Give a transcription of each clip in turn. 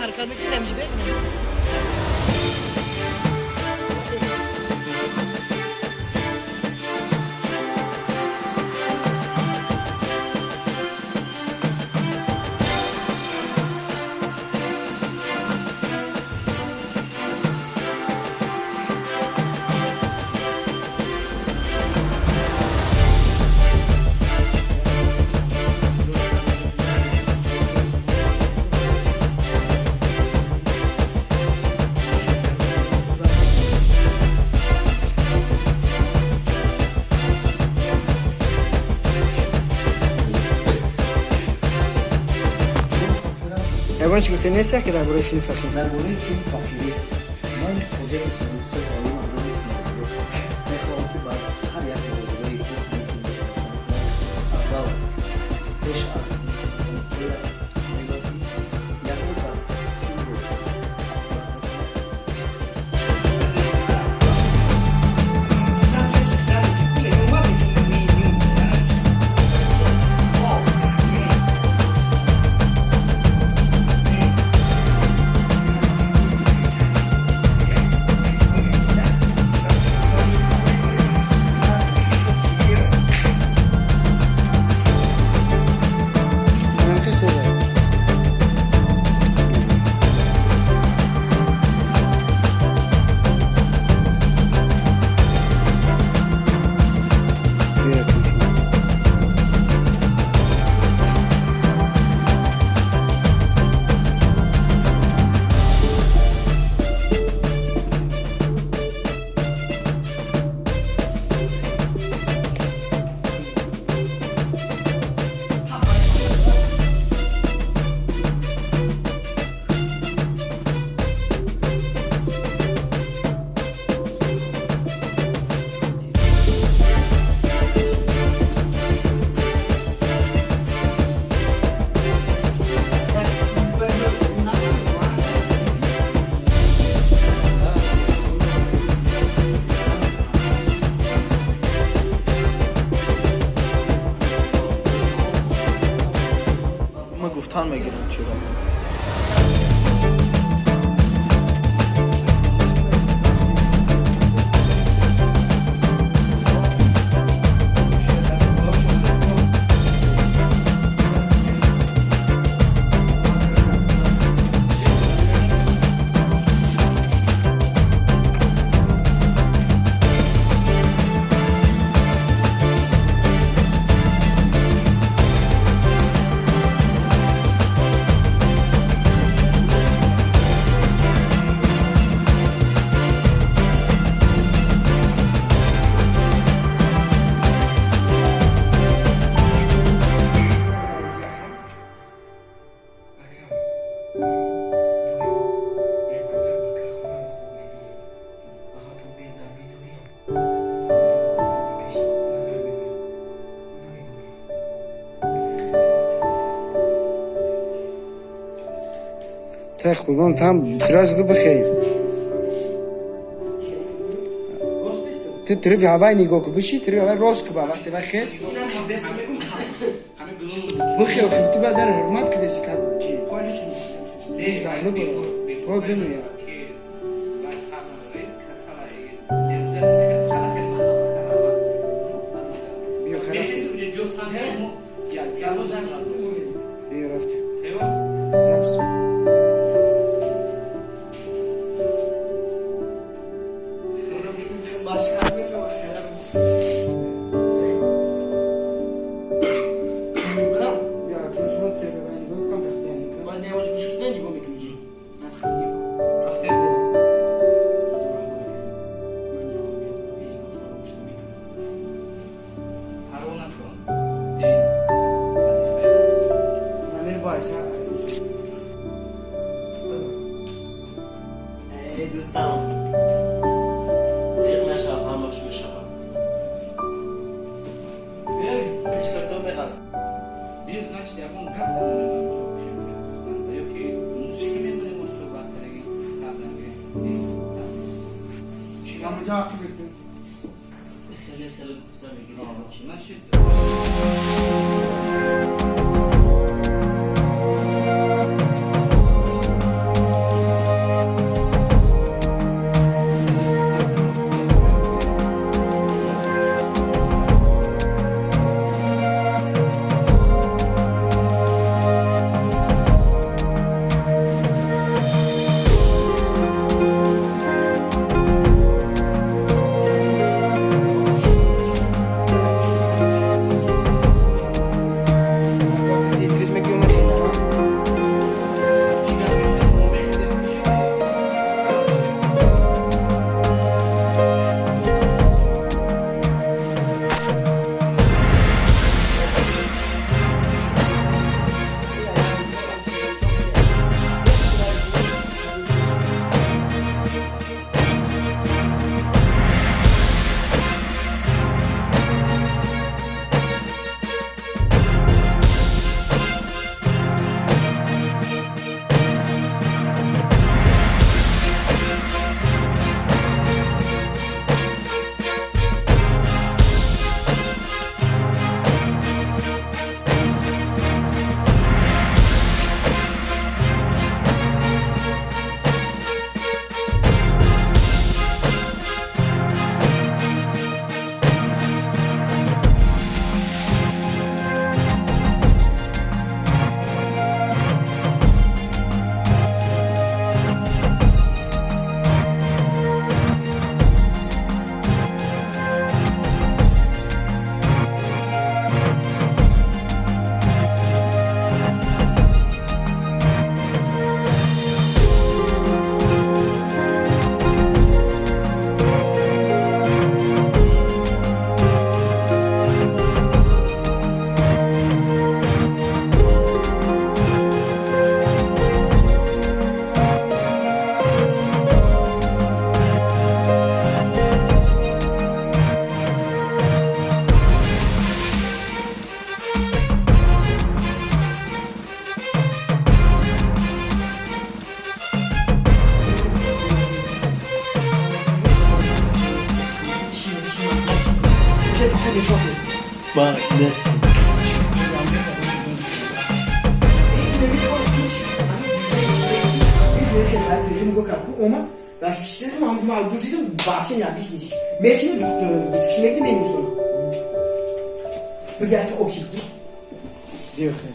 Ҳаракат мекунем, намиш бе. Ягон чӣ гуфте нест, ки дар бораи филми Фақир? Дар бораи филми Фақирӣ ман Хоҷа Исмоил сотолим азоби Исмоилро мехоҳам, ки бар ҳар як бародарое, ки ҳамин филмро тамошо мекунанд, аввал пеш аз суханҳоя мегӯям, ки ягон кас филмро аккурат накунад. Манам хел соза. Биё, куншумо. Ма гуфтан мегирам чиро. Як кӯдак ба хонам хоб мебинем ва ҳатто дар бедориам ба пеш назар меоям. Намедонам. Тах, қурбон, там сразу гу бихей. Ту тарафи ҳавай нигоҳ ку, биши тарафи ҳавай, рост ку, ба вақте вай хез бихе. Охи, ту баъд дар ҳурмат кидаси, ка чи давно бо бимея. Биё, рафтем, биё, рафтем, запись. Биё, акнун шумо тарафи ҳавай нигоҳ кун, тахтия нигоҳ. Рафтем. Парво накун. Ин вазифаи аст. Намир байса. Эй дӯстам, зиқ нашав, ҳамаш мешавад. Пешкато меғаз. Биё, значит, ягон гап мемонем, ҳамҷо гӯшем гуфтан, ё ки мусиқӣ мемонем мо суҳбат карданги. Азиз, чӣ? Ҳамаҷа ақиб бикун. Хеле хеле гуфта мегирем. Значит, Ба нест.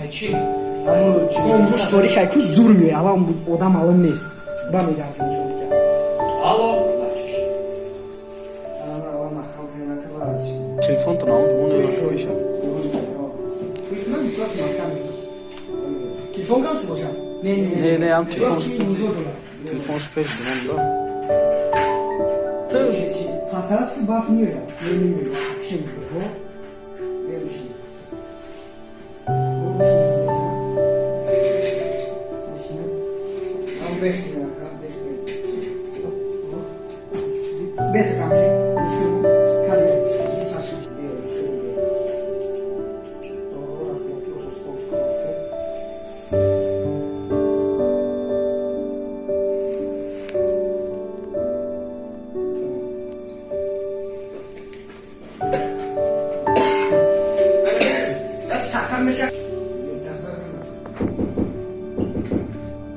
Ай чӣ? Алло, бахшиш. Телефонтон ҳамон монда мешавад. Телефон кам сибошам? Не, не. Не, не, ҳам телефонш телефонш пеш монда. Пасарас ки барф меояд. Не, не меояд. Вообще меояд. Ҳо? Меояд.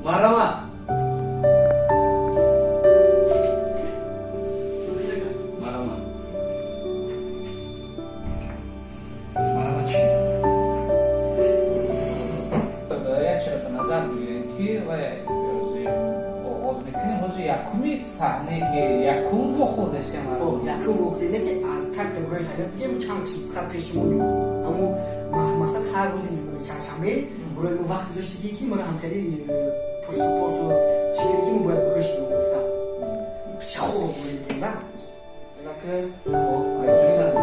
Марама. Марама. Марама чӣ? Як чиро ба назар бигирем, ки вай оғоз мекунем, ҳозир якуми саҳне, ки якум вохӯрдасем. Якум вохӯрда ки так дабораи ҳаёт бигем, чанд қисм фақат пеши мо меомад. Аммо масалан ҳар рӯзи чандшанбе барои мо вақт гузоштагӣ, ки мана ҳамкори пурсу посу чӣ кунем, ки мо бояд ба ҳуш гуфта психолог боем, да. Хоб, айҷо.